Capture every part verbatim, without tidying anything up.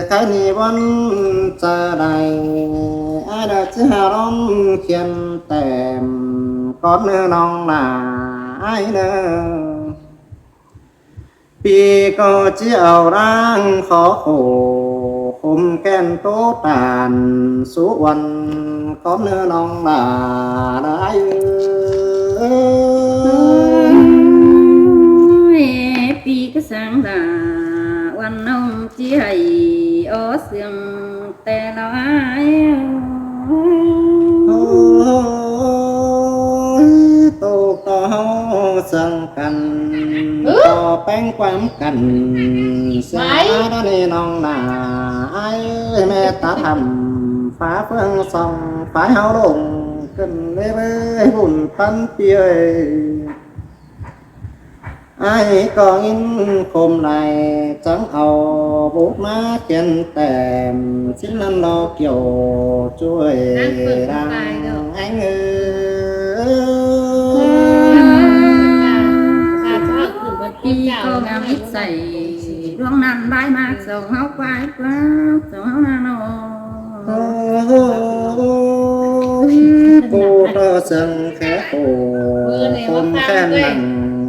Khái ꞌnị ꞌvắn chaư đảy, ai đảy ꞌchí hảư ꞌlóm khiên tẻm cón ꞌnớ ꞌnọng ꞌnạ ai ꞌnớ. ꞌPi ꞌcọ ꞌchí au ꞌláng khó khổ khôm khen ꞌtố ꞌtan sú uôn cón ꞌnớ ꞌnọng ꞌnạ ai ơi. Ôi, ꞌpi cá sáng đả uôn ꞌnọng ꞌchí hảy ó sương ꞌtẹ lo ai ơi. Ôi, tô ꞌcọ ꞌháu sương căn, ꞌcọ ꞌpéng ꞌquám căn, sương ꞌnạ ꞌnọng ꞌnạ ai ơi, ꞌme ta hẳm phá ꞌphướng song phái ꞌháu ꞌlống cơn lê bê bun ꞌpắn ꞌpi ơi. Ai ꞌcọ ꞌnghín khôm lai chắng au bút ꞌmá khiên tẻm sính ꞌnặn lo kiẻo ꞌchu ơi đang anh ơi. ꞌPi ꞌcọ ngắm ít sảy, ꞌluống ꞌnặn bái mác sông ꞌháu quái quái, sông ꞌháu ꞌnạ ꞌnọ. Ôi, cô ꞌtọ sương khé khổ khôm khen nẳng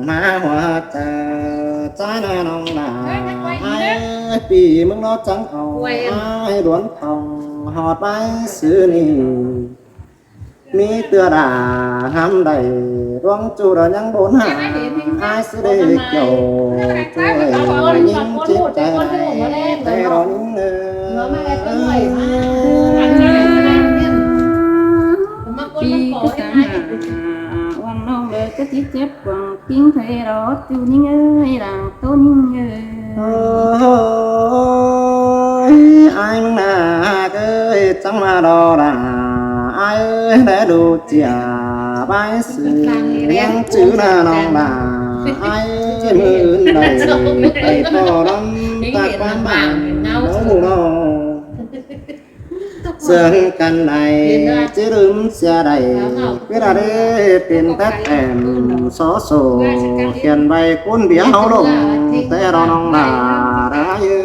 ꞌmá hua chaư, chá ꞌnớ ꞌnọng ꞌnạ ai ơi, ꞌpi ꞌmướng ꞌnọ chắng au ai đuôn thong ꞌhọt bái sư ꞌnị. ꞌMí ꞌtưa đả hám đảy ꞌluống ꞌchu đa ꞌnhắng bôn hả ai sư đê kiẻo ꞌchu ơi, ꞌnhính chít chaư đảy té ꞌló ꞌnhính ơi. ꞌPi cá sáng đả uôn ꞌnọng đảy cá ꞌchí chếp quảng kính thế đó ꞌchu ꞌnhính ơi, đang ꞌtố ꞌnhính ơi. Ôi, ai ꞌmướng ꞌnạ ơi, chắng ꞌmá đo đả ai ơi, đé đu chia bái sư ꞌnhắng chứ ꞌnạ ꞌnọng ꞌnạ ai ơi, ꞌmự ứn đảy ꞌtẹ ꞌtọ ꞌlắm ꞌtặc ꞌquám bản ꞌnáo mù ꞌnọ. Sương căn đảy ꞌchí ꞌlứm sia đảy, ꞌviạk đa đê pên tét ẻm só sổ khiên vay ꞌcốn biế ꞌháu ꞌlống té ꞌló ꞌnọng ꞌnạ ai ơi.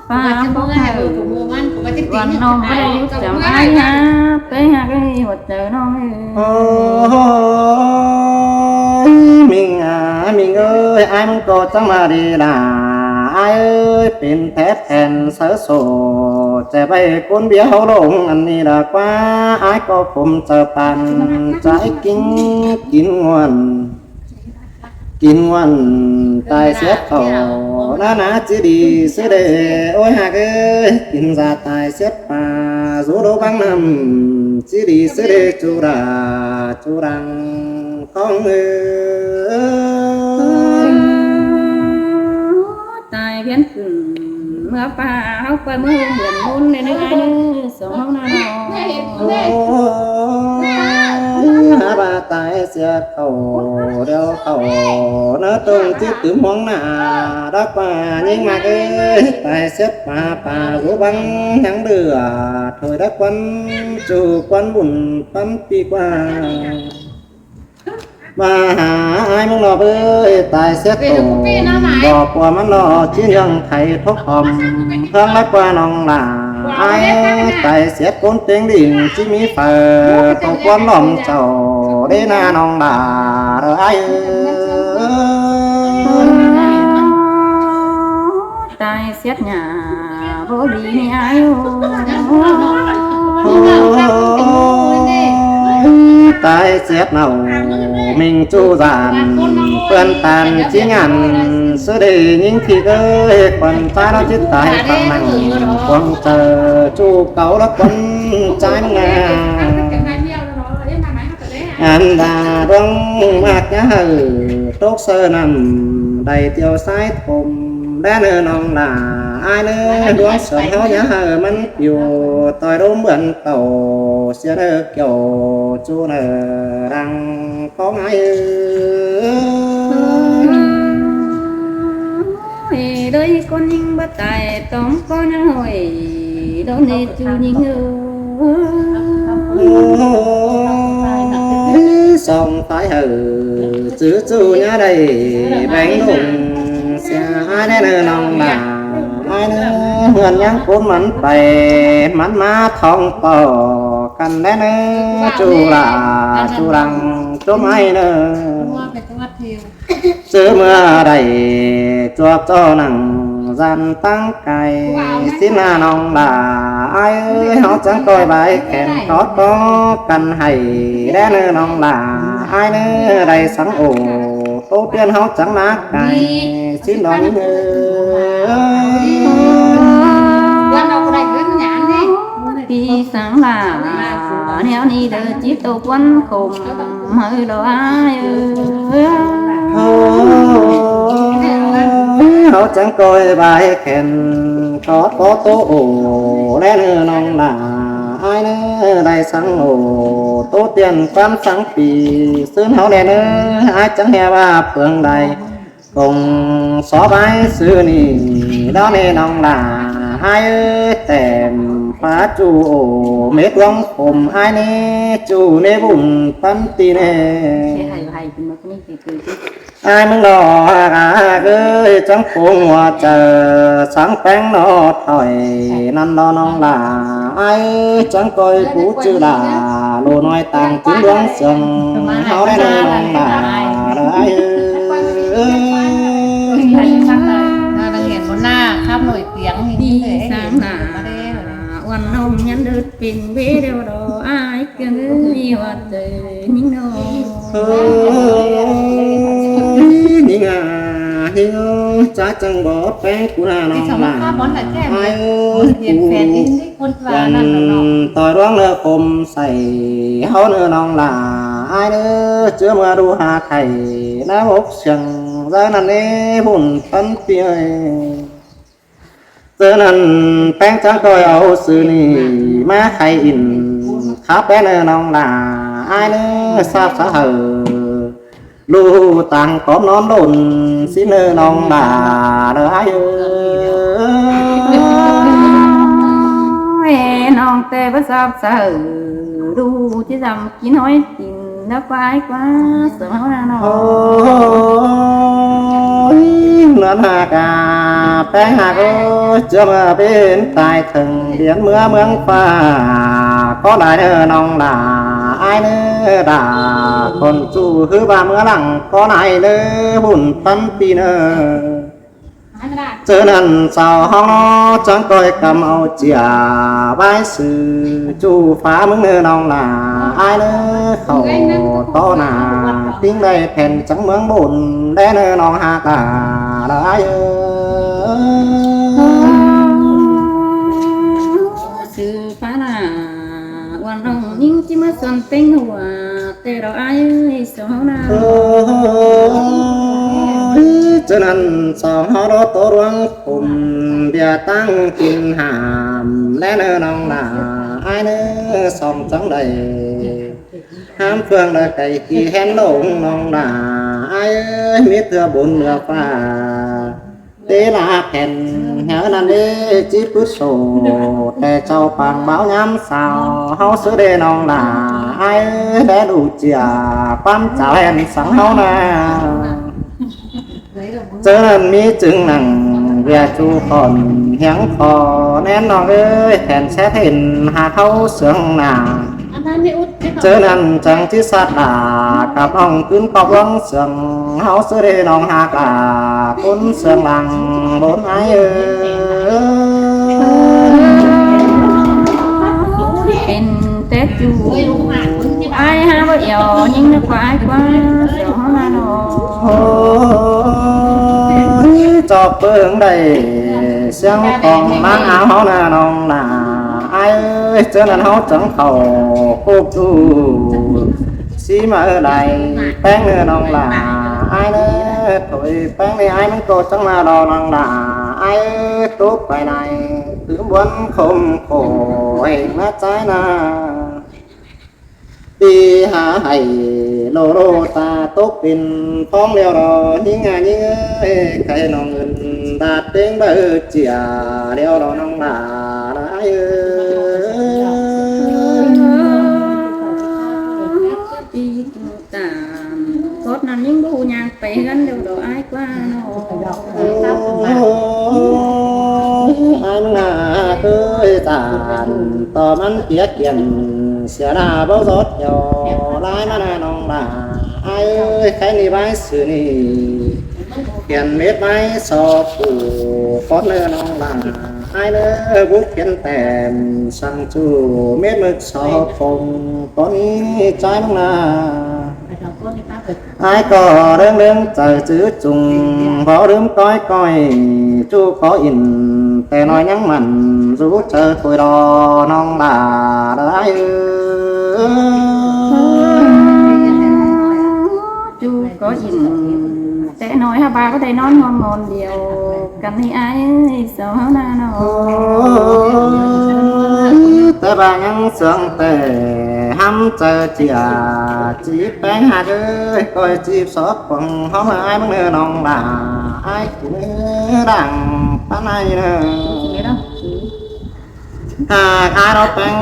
ꞌPa bốc hảư uôn ꞌnọng báu đảy dú chăm ai hák, té hák ơi, ꞌhuột chaư ꞌnọng ơi. Ôi, ꞌmính à, ꞌmính ơi, ai ꞌmướng ꞌcọ chắng ꞌmá đi đả ai ơi, pên tét ẻm sáư sổ chẻ vay ꞌcốn biế ꞌháu ꞌlống ăn ꞌnị đa ꞌquá, ai ꞌcọ khôm chaư păn, chái kin, kin ꞌnguôn, kin ꞌnguôn tai siết khảu ꞌnạ ꞌnạ ꞌchí đi sư đê. Ôi hák ơi, kin da tai siết pà dú đô báng ꞌnặm ꞌchí đi sư đê ꞌchu đả ꞌchu đang ꞌcóng ơi. Tai phiến khửn ꞌmứa ꞌpá ꞌháu ꞌquá ꞌmứa ꞌhôm huyện ꞌmôn ꞌnê ꞌnớ ai ꞌnớ sông ꞌháu ꞌnạ ꞌnọ. Ôi, hák ꞌpá tai siết khảu điêu khảu ꞌnớ tông ꞌchí tứm ꞌhuống ꞌnạ đắc ꞌpá ꞌnhính ꞌmặc ơi, tai siết pà pà dú báng ꞌnhắng đưa thôi đắc ꞌquắn ꞌchu ꞌquắn bun ꞌpắn ꞌpi ꞌquá. ꞌVa hả ai ꞌmướng ꞌnọ ơi, tai siết tông đỏ pua ꞌmắn ꞌnọ ꞌchí ꞌnhắng khay thốc ỏm ꞌhướng đắc ꞌquá ꞌnọng ꞌnạ ai, tai siết ꞌcốn ꞌtếng đinh ꞌchí ꞌmí phaư tô ꞌquám ỏm chảu đé ꞌnạ ꞌnọng ꞌnạ ai ơi. Tai siết ꞌnạ báu đi ꞌnị ai ơi. Ôi, tai siết ꞌnạu ꞌmính ꞌchu dản ꞌpươn ꞌtan ꞌchí ngăn sư đê ꞌnhính ꞌthị ơi, khuôn ꞌchái ꞌnọ ꞌchí tai păng nẳng cuông chaư ꞌchu cáu đắc khuôn ꞌchái ꞌnạ. Ăn đa ꞌluống ꞌmặc ꞌnhá hảư tốc saư ꞌnặm đảy tiêu sái thôm đé ꞌnớ ꞌnọng ꞌnạ ai ꞌnớ, ꞌluống song ꞌháu ꞌnhá hảư ꞌmắn piu ꞌtoi đốm bươn tảu sia ꞌnớ kiẻo ꞌchu ꞌnớ đang ꞌcóng ai ơi. Ôi, đới ꞌcốn ꞌnhính báu tai tóm ꞌcó ꞌnhá ꞌhọi đón ꞌnị ꞌchu ꞌnhính ơi. Ôi, Song phái hảư chứ chu nhá đảy béng lông sia ai đé ꞌnớ ꞌnọng lả. Ai ꞌnớ ꞌhướn ꞌnhắng cốn mẳn pay, mẳn ꞌmá thong pọ căn đé ꞌnớ chu lả chu lăng chốm ai ꞌnớ. Chứ ꞌmưa đảy chuốp ꞌchọ nẳng ꞌdan ꞌtáng cai, ꞌsịn ꞌnọng lả ai ơi, ꞌháu chắng ꞌcoi bái khen khót tó căn hảy đé ꞌnớ ꞌnọng lả ai ꞌnớ. Đảy sắng ổ tô tiên ꞌháu chắng nák cai, ꞌsịn đón ꞌnhính ơi. Đi sắng lả ꞌnéo ꞌnị đơ ꞌchí tô ꞌquám khôm hảư đó ai ơi. ꞌHáu chắng ꞌcoi bái khen khót tó tô ổ đé ꞌnớ ꞌnọng lả ai ꞌnớ. Đảy sắng ổ tô tiên ꞌquám sắng pì ꞌsướng ꞌháu đé ꞌnớ. Ai chắng ꞌhẹ ꞌva phướng đảy công so bái sư ꞌnị đó ꞌnớ ꞌnọng lả ai ơi. Tẻm phá chu ổ mết ꞌluống khôm ai ꞌnớ, chu ꞌnớ bun ꞌpắn ti ꞌnớ. Ai ꞌmướng lo hák ơi, chắng khốn ꞌhua chaư sắng péng ꞌnọ thỏi ꞌnặn lo ꞌnọng lả ai ơi. Chắng ꞌcoi pú chứ lả lô ꞌnọi tang chính ꞌluống sương ꞌháu đé ꞌnớ ꞌnọng lả ai ơi. Đang hiển một na khắp nổi tiếng thì đi sáng lả uan nông nhắn đợt pin bế đeo đó ai kiêng ơi, ꞌhua chaư ꞌnhính ꞌnọ. Ơ, ꞌnhính à, ꞌnhính ơi, chả chắng bót péng cu ꞌnạ ꞌnọng lả ai ơi. Cu ꞌquám ꞌtoi ꞌluống ꞌnớ khôm sảy ꞌháu ꞌnớ ꞌnọng lả ai ꞌnớ. Chứ ꞌmưa đu hák hảy ná ốc siêng dáng ꞌnặn ꞌnớ bun ꞌpắn ti ơi. Chớ ꞌnặn péng chắng ꞌcoi au sư ꞌnị ꞌmá khay ỉn khắp đé ꞌnớ ꞌnọng lả ai ꞌnớ. Sáp sáo hảư ꞌlụk tang cốm ꞌnón ꞌlộn ꞌsịn ꞌnớ ꞌnọng lả đơ ai ơi. Ê, ꞌnọng ꞌtẹ báu sáp sáo hảư ꞌlụk ꞌchí dăm kin ꞌhói tin đá ꞌquái ꞌquá sớm ꞌháu ꞌnạ ꞌnọng. Ôi, ꞌnặn hák à, péng hák ơi, chớ ꞌmưa pên tai thửng điến ꞌmưa ꞌmướng ꞌphạ ꞌcọ lai ꞌnớ ꞌnọng lả ai ꞌnớ. Đả côn chu ꞌhứ ꞌva ꞌmưa lăng ꞌcọ lai ꞌnớ bun ꞌpắn ti ꞌnớ. Chớ ꞌnặn sau ꞌháu ꞌnọ chắng ꞌcoi căm au chia bái sư chu phá ꞌmướng ꞌnớ ꞌnọng lả ai ꞌnớ. Khảu tó nả ꞌtếng đảy phén chắng ꞌmướng bôn đé ꞌnớ ꞌnọng hák lả đơ ai ơi. Sư phá lả uan ꞌnọng ꞌnhính ꞌchí ꞌmá son péng ꞌhua ꞌtẹ đó ai ơi, sau ꞌháu ꞌnạ. Ơ, chớ ꞌnặn sau ꞌháu đó tó ꞌluống khôm bia ꞌtáng kin hảm đé ꞌnớ ꞌnọng lả ai ꞌnớ. Song chắng đảy hám phương đảy cay ki hén lông ꞌnọng lả ai ơi, mết ꞌtưa bôn ꞌnưa ꞌphạ. Té lả phén hé ꞌnặn ꞌnớ ꞌchí pứt sổ ꞌtẹ chảu pang báo ꞌnhám sao ꞌháu ꞌsứ đé ꞌnọng lả ai ơi. Đé ꞌlụk chia ꞌquám chảu hên sắng ꞌháu ꞌnạ. Chớ ꞌnặn ꞌmí chứng nẳng ꞌviạk chu khỏn hiếng kho ꞌnén ꞌnọng ơi, phén sét hên hák ꞌháu sương nả. Chớ ꞌnặn chắng ꞌchí sắt lả cắp ꞌnọng ꞌcứn ꞌcọp ꞌluống sương ꞌháu ꞌsứ đé ꞌnọng hák lả ꞌcốn sương lăng bôn ai ơi. Pên Tết chu ai hák báu yau ꞌnhính ꞌnớ ꞌquái ꞌquá sau ꞌháu ꞌnạ ꞌnọng. Ôi, chóp ꞌpứng đảy siêng khong ꞌmáng áo ꞌháu ꞌnạ ꞌnọng lả ai ơi. Chớ ꞌnặn ꞌháu chắng khảu cốc chu ꞌsí ꞌmá lai péng ꞌnớ ꞌnọng lả ai ꞌnớ. Thôi péng ꞌnị ai ꞌmắn ꞌcọ chắng ꞌmá lo ꞌnọng lả ai ơi. Tốc pay lai tứ ꞌmuôn khôm khổ hên ꞌmá ꞌchái ꞌnạ. Ti hả hảy lô lô ta tốc pên phóng ꞌlẹo ꞌnọ ꞌnhính à ꞌnhính ơi, khay ꞌnọng ưn đa ꞌtếng báu chia ꞌlẹo ꞌnọ ꞌnọng lả ai ơi. Ti ꞌnặn ꞌnhính báu ꞌhụ ꞌnhang pay ꞌhướn đu đo ải ꞌquá ꞌnọ. Ôi, ải ꞌmắn ꞌnạ ới, ꞌtan ꞌto ꞌmắn kiế kiên sia ꞌnạ báu ꞌdọt ꞌnhó lai ꞌmắn ꞌnạ ꞌnọng lả. Ải ới, kháy ꞌnị ꞌvái sư ꞌnị kiên mết ꞌvái so phủ cón ꞌnớ ꞌnọng lả. Ải ꞌnớ bút kiên tẻm săng ꞌchu mết ꞌmựt so phông cón ꞌnị ꞌchái ꞌnọng lả. Ải ꞌcọ ꞌlớng ꞌlớng chaư chứ chung báu ꞌlứm ꞌcói ꞌcói, ꞌchu có in ꞌtẹ ꞌnọi ꞌnhắng mẳn dú chaư thôi đo ꞌnọng lả đa ải ới. ꞌChu có in ꞌtẹ ꞌnọi ha ꞌva báu đảy ꞌnón ꞌhôm ꞌmôn điêu căn ꞌnị ải ới, so ꞌháo ꞌnạ ꞌnọ. Ôi, té ꞌva ꞌnhắng sương ꞌtẹ hắm chaư chia, ꞌchí ꞌpéng ꞌhặc ới, ꞌcoi ꞌchí so cuông ꞌhóm ải ꞌmắn ꞌnớ ꞌnọng lả. Ải ꞌcọ ꞌnớ đang ꞌpắn ải ꞌnớ. ꞌHặc ải ꞌnọ ꞌpéng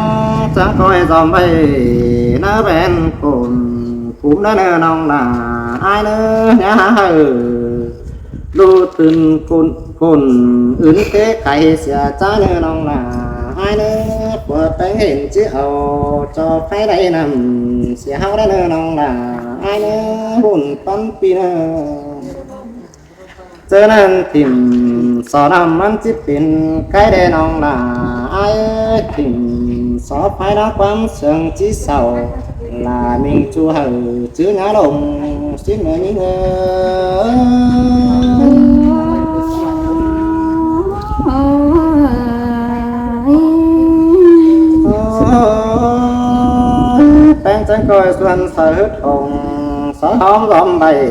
chắng ꞌcoi dom ꞌvạy ꞌnớ ꞌvén côn cúm ꞌnớ ꞌnọng lả. Ải ꞌnớ ꞌnhá hảư ꞌlụk tứn côn côn ứn té cáy sia ꞌchái ꞌnớ ꞌnọng lả. Ải ꞌnớ báu ꞌpéng hên ꞌchí au ꞌchọ pháy đảy ꞌnặm sia ꞌháo ꞌnớ ꞌnọng lả. Ải ꞌnớ ꞌhụn ꞌpắn pi ꞌnớ. ꞌChớ ꞌnặn thỉm so ꞌnặm ꞌmắn ꞌchí pên cáy đé ꞌnọng lả. Ải ới, thỉm so pháy ꞌnớ ꞌquám sương ꞌchí sau lả, ꞌmính ꞌchu hảư chứ ꞌnhá lông ꞌsịn ꞌnớ ꞌnhính ới. Ôi, ꞌpéng chắng ꞌcoi suôn saư hứt hông so ꞌhóm dom ꞌvạy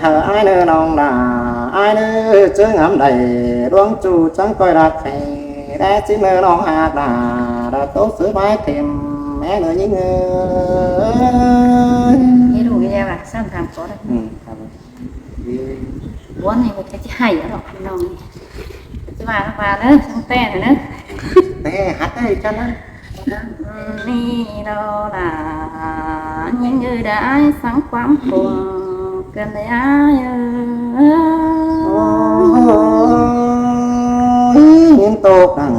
hảư ải ꞌnớ ꞌnọng lả. Ải ꞌnớ ꞌchớ ngắm đảy ꞌluống ꞌchu chắng ꞌcoi đắc khay đé ꞌsịn ꞌnớ ꞌnọng ꞌhặc lả, đa tốc sứ ꞌvái thím é ꞌnớ ꞌnhính ới. Ê, đủ cái giai đoạn sẵn sàng có đấy. Ừ, cảm ơn. Ôi, ꞌnị ꞌcọ ꞌchí hảư ꞌnọng. ꞌChí ꞌva ꞌva ꞌnớ, sướng ꞌtẹ ꞌnớ. Té hảư ới chăn ꞌnớ. ꞌNị đo lả, ꞌnhính ới, đa ải săng ꞌquám cuông căn đảy ải ới. Ôi, ꞌnhính tô cẳng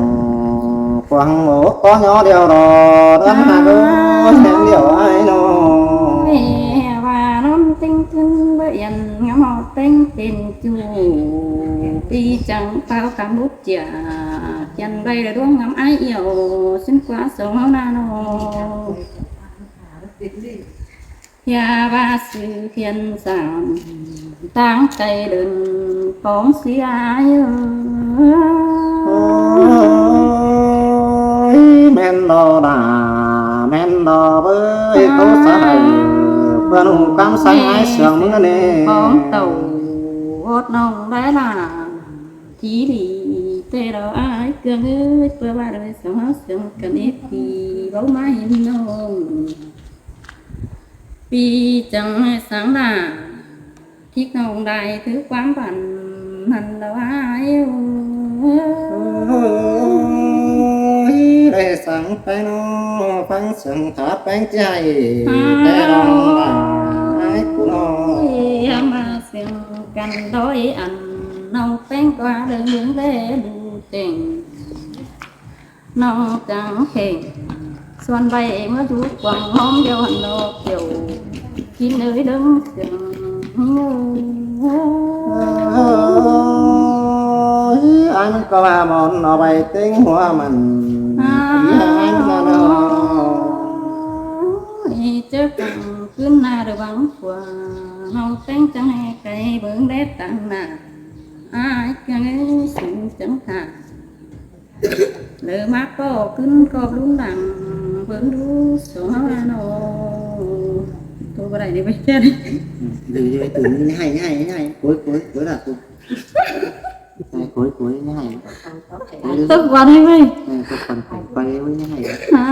cuông ꞌmố có ꞌnhó điêu đo, đón ꞌhặc ới, hén điêu ải ꞌnọ. Ê, ꞌva ꞌnón ꞌtếng ꞌcứn báu yên ngắm ꞌhọt ꞌtếng pên ꞌchu. ꞌPi chắng páo khăm bút chia, chăn bay đa ꞌluống ngắm ải ꞌlẹo, ꞌsịn ꞌquá sông ꞌháo ꞌnạ ꞌnọ. ꞌHia ꞌva sư khiên sảm, ꞌtáng cay đơn cóng sia ải ới. Ôi, ꞌmen đo đa, ꞌmen đo bới, tố sa hảư ꞌpưa ꞌnụ ꞌquám sắng ải sương ꞌmứa ꞌnị. Cóng tảu ꞌhọt ꞌnọng đảy lả, ꞌchí đi ꞌtẹ đo ải ꞌcương ới, ꞌpưa ꞌva đảy sông ꞌháo sương căn ꞌnị ꞌpi báu ꞌmá hên ꞌnọng. ꞌPi chắng sắng lả, thík ꞌnọng đảy thứ ꞌquám bản ꞌnặn đo ải ới. Ôi, đảy sắng pay ꞌnọ, ꞌphắng sương thả ꞌpéng ꞌchí hảư té đo lả ải ꞌcọ ꞌnọ. Ôi, ꞌmá sương căn đo ải ăn ꞌnọng ꞌpéng ꞌquá đơng đơng đé đu chẻng. ꞌNọng chắng kheng suôn bay ꞌmứa dú cuông ꞌhóm điêu hẳn ꞌnọ, kiêu kin ới đơng sương. Ôi, ăn ꞌcọ ꞌva ꞌmón ꞌnọ bay ꞌtếng hua mẳn. À, ꞌnị hảư ăn ꞌnọ ꞌnọ. Ôi, ꞌchớ cẳng ꞌcứn ꞌnạ đơ băng ꞌquá, ꞌnọng ꞌtếng chắng ꞌhê cay bớng đét tăng ꞌnạ. Ải ꞌcương ới, sương chắng thả. Lơ ꞌmá ꞌcọ ꞌcứn ꞌcọ ꞌlúm lăng bớng đu sông ꞌháo ꞌnạ ꞌnọ. Thôi báu đảy ꞌnị báu chết. Đừng, đừng, đừng, ꞌnhá hảư, ꞌnhá hảư, ꞌnhá hảư. Cối, cối, cối đa cối. Ôi, cối, cối, ꞌnhá hảư. Tức quá đi ꞌmơi. Ơ, tức quá, quay với ꞌnhá hảư. À,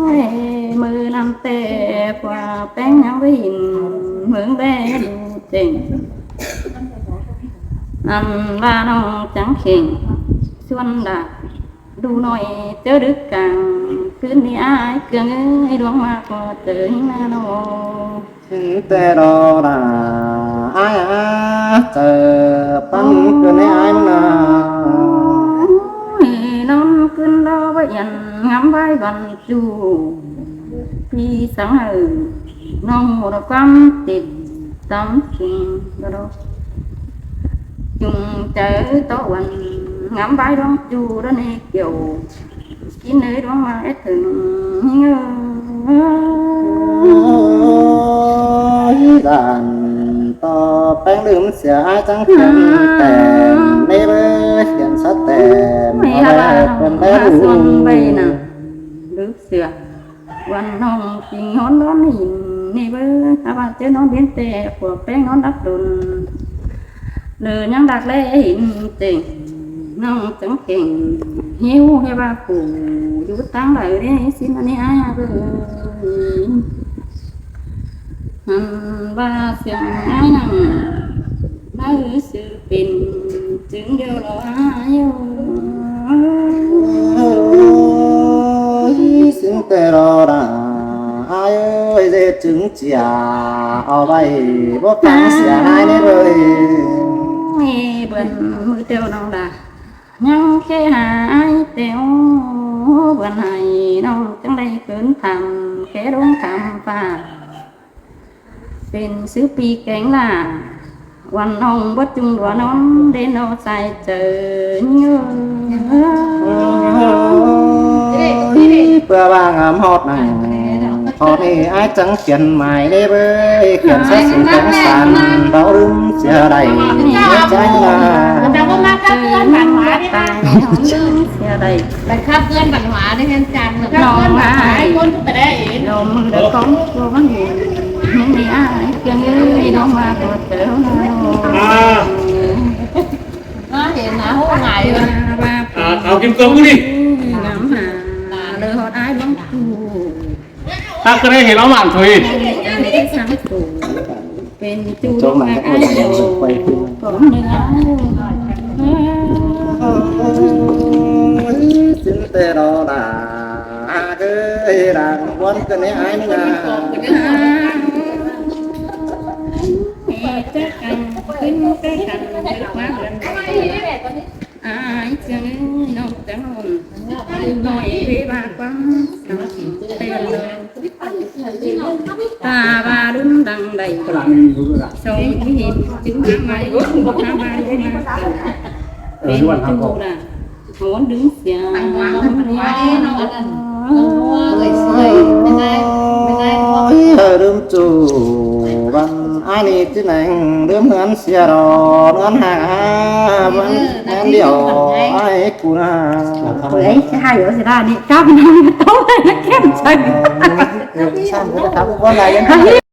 ôi, ꞌmự ꞌnặm ꞌtẹ ꞌquá ꞌpéng ꞌnhắng báu hên ꞌmướng đé đu chẻng. Ăn ꞌva ꞌnọng chắng kheng suôn đa đu ꞌnọi ꞌchớ đứk cang ꞌcứn ꞌnị ải ꞌcương ới, đuống ꞌmá ꞌcọ ꞌchớ ꞌnhính ꞌnạ ꞌnọ. Té đó là ai á, chớ păng cứ nê ai mưng à. Ôi, non cưng đó với yên ngắm vai văn chu. Phi sáng hở, nông một quán tìm tắm chung đó đó. Chung chớ tỏ văn ngắm vai đón chu đó nê kiểu. Chín nơi đó mà ít thử nghi ngờ. Ôi, đàn to peng lưm sia ai chăng khen tèm, nê bơ khen sắt tèm, mày ở hả đây bà khen bé hả đủ. Xuân bay nè, lưm sia. Văn nông kinh hôn đón hình, nê bơ hả bà chớ nó biến tè của peng nó đắp đồn. Nư nhắn đặc lễ hình tình, nông chăng khen hiếu hay bà phủ, dù tăng lời đi xin anh ai hả bơ. Hẳn ba xiềng ái nặng, ba ư sự pin, chứng điều lo ai ơ. Ôi, xứng tê lo đà, ai ơi, dê chứng chìa, ao bay, bố cắn xìa ai nếp ơi. Ê, bươn mư tiêu nông đà, nhăng khế hà ai tiêu, bươn hài nông chăng đây cướn thăm, khế đúng thăm phà. Pên sư pi kéng lả, uan ong bớt chung đua non, đến nó sai chớ nhớ. Ôi, bơ ba ngắm hót nẳng, hót nê ai chăng khiển mài đê bơi, khiển sát sự chăng sàn, đó rung chia đẩy, chăng là. Chớ nó tài, nó rung chia đẩy. Bài khắp gơn văn hóa đấy, em chàng khắp gơn văn hóa, ai con cũng phải đấy. Nó mừng được con, cô văn hiền. Nó thì ai, kiêng ơi, nó mà có tớ. À. Nó thì nó hô ngại rồi. À, áo kim cương đi. Ngắm hà, lơ hót ai bóng tù. Ta cái này thì nó mặn thôi. Ai, ai, sáng tù. Pên chu đốc mạc ai dầu, có nương áo. Ôi, xin tê đó là, à, cái là con cái này ai nè. Ê, chắc ăn, kinh cái ăn, được quá gần. Ai chăng ơi, nông chăng hồn. Nói về ba quăng, sao tê lơ. Ta ba đúng đăng đầy. Sau khi hết chứng má mai, ta ba đúng má. Bên chu là hốn đứng xìa. Ôi, hơi đơm chu văn ai nị chứ neng đơm hớn xìa đò, hớn hà, văn em điệu ai cú na. Ôi, hai đứa sẽ ra đi cắp năm mươi tố, nó kém chăng. Ôi, sao có cắp con này.